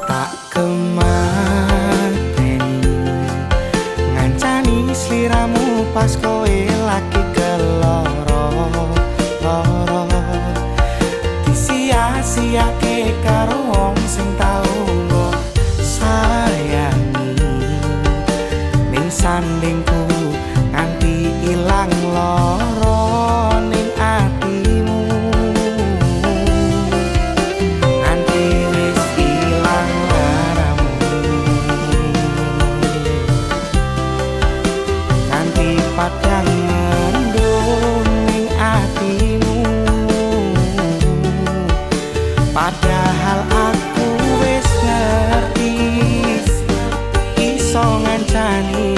Tak kemateni ngancani sliramu pas kowe lagi keloro loro, disia-siake karo wong sing tau mbok sayangi. Ning sandingku nganti ilang loro ning atimu, nganti wis ilang laramu, nganti padang mendung ning atimu. Padahal aku wis ngerti iso ngancani.